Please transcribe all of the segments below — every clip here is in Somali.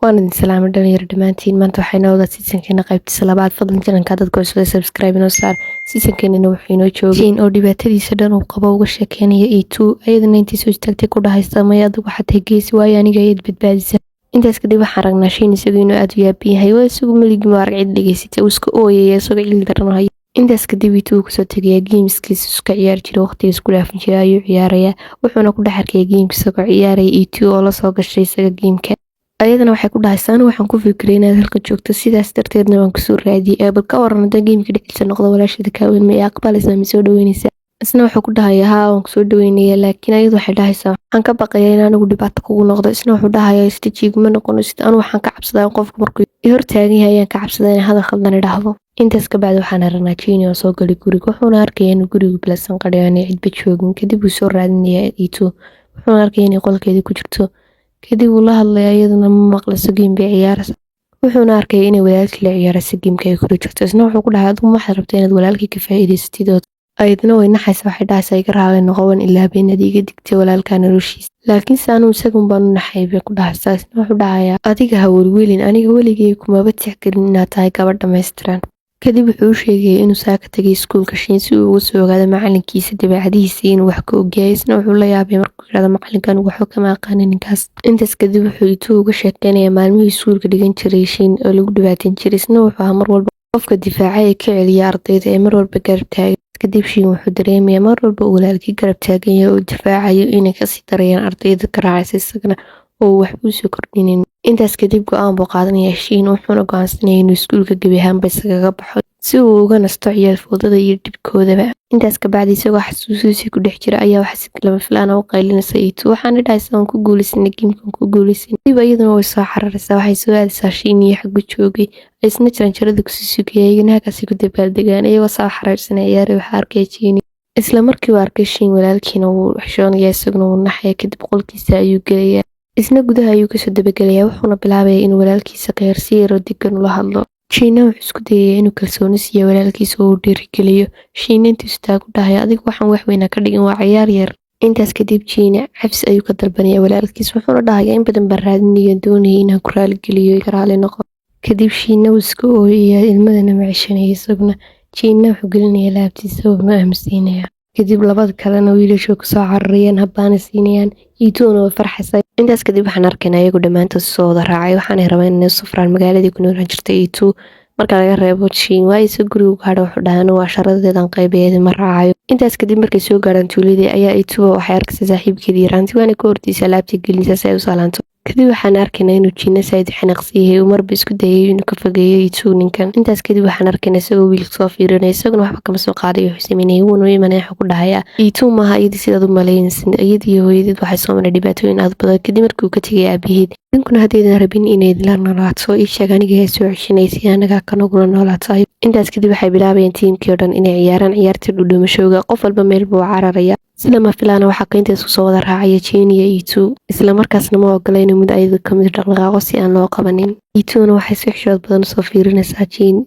Waan idin salaamay, dhalinyaro dhammaantiin. Maanta waxay noo wada seasonkeena qaybtiisa labaad. Fadlan channelka dadka cusub subscribe inoo saar. Seasonkeenana wuxuu inoo joogay Jane oo dhibaatadiisa dhan uu qabo uga sheekeynaya E2, ayadana intii soo istaagtay ku dhahaysa, "Maya, adigu waxaad tahay geesi, waayo aniga ayaad badbaadisa." Intaas kadib waxaan aragnaa Shiin isagu inuu aada u yaaban yahay, waa isagu meligii ma arag cid dhegeysatay, uu iska ooyaya isagoo cil daran hayo. Intaas kadib E2 kusoo tegaya gameskiisa iska ciyaari jiray, waqtiga isku dhaafin jiray ayuu ciyaarayaa. Wuxuuna ku dhex arkaya gameka isagoo ciyaaraya E2 oo lasoo gashay isaga gameka. Ayadana waxay ku dhahaysaa, "Anigu waxaan ku fikiray inaad halka joogto, sidaas darteedna waan kusoo raadiyey. Ee bal ka waran haddaan gameka dhexdiisa noqdo, walaashada kaaweyn ma i aqbalaysaa, ma soo dhaweynaysaa?" Isna wuxuu ku dhahayaa, "Haa, waan kusoo dhaweynaya." Laakiin ayadu waxay dhahaysaa, "Waxaan ka baqayaa in anigu dhibaato kugu noqdo." Isna wuxuu dhahayaa, "Istajiiguma noqonaysid. Anigu waxaan ka cabsadaa in qofku markuu i hortaagan yahay ayaan ka cabsadaa in hadal khaldan idhaahdo." Intaas ka bacdi waxaan aragnaa Jini oo soo galay guriga, wuxuuna arkaya inuu gurigu bilasan qadhay, aanay cidba joogin. Kadib wuu soo raadinayaa E2, wuxuuna arkaya inay qolkeedii ku jirto. Kadib wuu la hadlaya, iyaduna ma maqlayso, game bay ciyaaraysa. Wuxuuna arkaya inay walaalkii la ciyaaraysa, gameka ay kula jirto. Isna wuxuu ku dhahay, "Adigu waxaad rabtaa inaad walaalkii ka faa'iidaysatid." Oo ayadna way naxaysa, waxay dhahaysaa, "Iga raali noqo, waan ilaabay inaad iiga digtay walaalkaa noloshiisa, laakiinse anuu isagun baan u naxay," bay ku dhahaysaa. Isna wuxuu dhahayaa, "Adiga ha welwelin, aniga weligay kumaba tixgelin inaad tahay gabadh dhammaystiran." Kadib wuxuu u sheegayay inuu saa ka tegay iskuulka Shiin si uu uga soo ogaado macalinkiisa dabeecadihiisa inuu wax ka ogyahay. Isna wuxuu la yaabay markuu yidhahdo, "Macalinka anigu waxba kama aqaanin ninkaas." Intaas kadib wuxuu ituu uga sheekeynayaa maalmihii iskuulka dhigan jiray Shiin oo lagu dhibaateyn jiray. Isna wuxuu ahaa mar walba qofka difaaca ee ka celiya ardayda ee mar walba garab taagan. Kadib Shiin wuxuu dareemayaa mar walba uu walaalkii garab taagan yahay oo difaacayo inay kasii darayaan ardayda garaacaysa isagana oo waxba usoo kordhinin. Intaas kadib go-aan buu qaadanaya Shiin, wuxuuna go-aansanaya inuu iskuulka gebi ahaanba isagaga baxo si uu uga nasto ciyaal foodada iyo dhibkoodaba. Intaas kabacdi isagoo xasuusiisii ku dhex jira ayaa waxa si lama filaan ah u qaylinaysa E2, waxaana dhahaysa, "Waan ku guuleysanay gamekan, ku guuleysanay." Kadib iyaduna way soo cararaysaa, waxay soo aadaysaa Shiin iyo xaggu joogay, isna jaranjarada kusii sugaya. Iyagana halkaasi ku dabaaldegaan iyagoo soo xariirsanay ciyaaray. Waxaa arkay Jiini isla markii uu arkay Shiin walaalkiina, wuu xishoonaya, isaguna wuu naxaya. Kadib qolkiisa ayuu gelayaa, isna gudaha ayuu kasoo dabagelayaa, wuxuuna bilaabaya inuu walaalkiisa ka si yaroo degan ula hadlo. Shiina wuxuu isku dayaya inuu kalsooni siiyo walaalkiisa oo uu dhiirigeliyo. Shiina intuu istaagu dhahaya, "Adigu waxaan wax weyna ka dhigin, waa ciyaar yar." Intaas kadib Jiina cabsi ayuu ka dalbanaya walaalkiis, wuxuuna dhahaya, "In badan baan raadinayo, doonayay inaan ku raaligeliyo, iga raali noqo." Kadib Shiina wuu iska ooyaya, ilmadana ma ceshanaya. Isaguna Jiina wuxuu gelinaya laabtiisa, wuuna aamusiinaya. Kadib labada kalena wiilashu kusoo cararayaan, habbaana siinayaan. E2na way farxaysaa. Intaas kadib waxaan arkaynaa iyagu dhammaantood soo wada raacay, waxaanay rabeen inay u safraan magaaladii ku noolaan jirtay E2, marka laga reebo Jiin, waayo isa gurigu gaadha wuxuu dhahaa, "Anu waa sharadeedan qaybayeeda ma raacayo." Intaas kadib markay soo gaadhaan tuuladii ayaa E2 waxay arkaysaa saaxiibkeedii yaraanti, waana ka hortaysaa, laabta gelinaysaa si ay u salaanto. Kadib waxaan arkaynaa inuu Jiina saaid xanaaqsan yahay, uu marba isku dayay inuu ka fogeeyo E2 ninkan. Intaas kadib waxaan arkaynaa isagoo wiilka soo fiirinaya, isaguna waxba kama soo qaaday wuxuu sameynayay. Wuuna imanaya, wuxuu ku dhahayaa, "E2 maaha iyadii sidaad u malaynaysid. Iyadii hooyadeed waxay soo maray dhibaatooyin aad badan kadib markii uu ka tegay aabaheed. Idinkuna haddaydan rabin inayd la noolaato, ii sheeg, aniga ee soo ceshanaysa anaga kanagula noolaato." Intaas kadib waxay bilaabayeen teamkii oo dhan inay ciyaaraan ciyaartii dhudhuumashooga. Qof walba meel buu cararaya. Sida ma filaana waxaa keynta isku soo wada raacaya Jane iyo E2. Isla markaasna ma ogola inuu mid ayada kamid dhaqdhaqaaqo si aan loo qabanin. E2na waxay si xishood badan usoo fiirinaysaa Jane,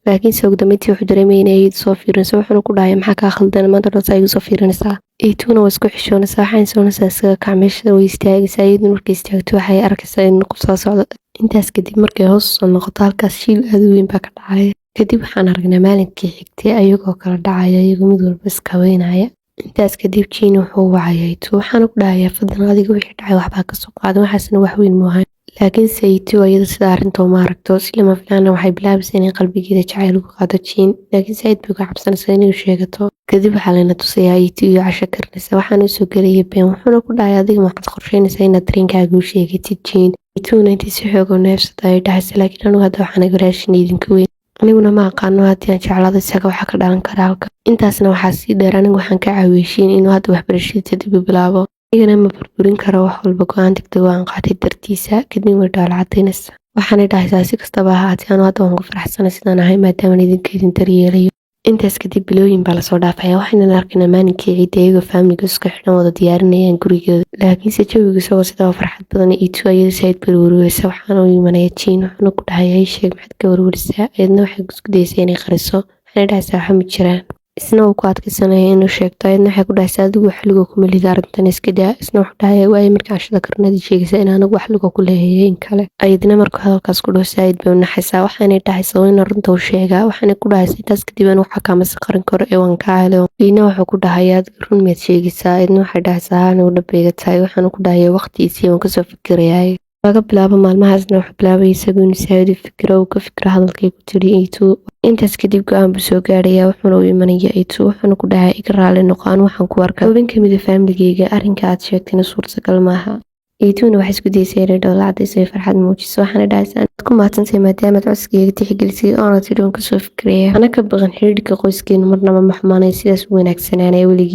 laakiinse ugu dambeyntii wuxuu dareemaya inay iyadu soo fiirinayso. Wuxuuna ku dhahaya, "Maxaa kaa khaldan? Maanta dhan saa igu soo fiirinaysaa?" E2na waa isku xishoonaysaa, waxayna soonaysaa isaga kac meesha, way istaagaysaa. Iyaduna markay istaagto waxay arkaysaa in qof soo socdo. Intaas kadib markay hoos soo noqoto, halkaas shiil aada u weyn baa ka dhacaya. Kadib waxaan aragnaa maalinkii xigtay ayagoo kala dhacaya, iyagoo mid walba iskaweynaya. Intaas kadib Jane wuxuu wacaya E2, waxaana ku dhahayaa, "Fadlan adiga wixii dhacay waxbaa kasoo qaadan, waxaasna wax weyn mu ahayn." Laakiinse E2 iyada sida arrinta uma aragto. Si lama filaana waxay bilaabaysaa inay qalbigeeda jacayl ugu qaado Jane, laakiin saaid bay uga cabsanaysaa inay u sheegato. Kadib waxaa layna tusayaa E2 iyo casho karinaysa. Waxaana usoo gelaya Ben, wuxuuna ku dhahay, "Adiga waxaad qorsheynaysaa inaad dareenkaaga u sheegatid Jane." E2na intii si xoog oo neefsata ay dhahaysa, "Laakiin anigu hadda waxaan walaashin idinka weyn, aniguna ma aqaano haddii aan jeclaado isaga waxaa ka dhalan kara halka. Intaasna waxaa sii dheer, anigu waxaan ka caawiyey Shiin inuu hadda waxbarashadiisa dib u bilaabo, anigana ma burburin karo wax walba go-aan degdeg oo aan qaatay dartiisa." Kadib way dhaal cadaynaysa, waxaanay dhahaysaa, "Si kastaba ahaatee, anu hadda waan ku faraxsanay sidaan ahay, maadaama idinka idin daryeelayo." Intaas kadib bilooyin baa lasoo dhaafaya, waxaynan arkaynaa maalinkii ciidda iyagoo familyga isku xidhan wada diyaarinayaan gurigooda. Laakiinse jawiga isagoo sidaa farxad badan, E2 ayada saaid barwarweysa. Waxaana u imanaya Jiin, wuxuuna ku dhahaya, "Ii sheeg, maxaad ka warwarisaa?" Ayadna waxay isku dayaysaa inay qariso, waxayna dhahaysaa, "Waxa ma jiraan." Isna uu ku adkaysanaya inuu sheegto. Ayadna waxay ku dhahaysaa, "Adigu wax luga kuma lihid arrintan, iska daa." Isna wuxuu dhahaya, "Waaye, marka cashada karnadi sheegaysa in anigu wax luga ku leeyahay in kale." Ayadna markuu hadalkaas ku dhaho saaid bay u naxaysaa, waxaanay dhahaysaa, "Waa inaan runta u sheegaa." Waxaanay ku dhahaysaa, "Intaas kadib aan waxa kaamase qarin karo ee waan kaa helay." Liina wuxuu ku dhahayaa, "Adiga run miyaad sheegaysaa?" Ayadna waxay dhahaysaa, "Anigu dhabayga tahay." Waxaanu ku dhahayaa, "Waqtigiisii waan kasoo fikirayaa." Laga bilaabo maalmahaasna wuxuu bilaabay isagu inuu saaid u fikiro, uu ka fikiro hadalkay ku tiri Iitu. Intaas kadib go-aan buu soo gaadhaya, wuxuuna u imanaya Iitu, wuxuuna ku dhahay, "Iga raali noqo, aan waxaan ku arkaa xubin kamida faamiligeyga, arrinka aad sheegtayna suurtagal maaha." Iituuna waxay isku daysay inay dhoola cadayso ay farxad muujiso, waxaana dhahaysaa, "Aad ku mahadsantahay maadaamaad codsigayga tixgelisay oona tidhi waan kasoo fikiraya. Ana ka baqan, xidhiidhka qoyskeenu marnaba ma xumaanay, sidaas u wanaagsanaanaya weligii."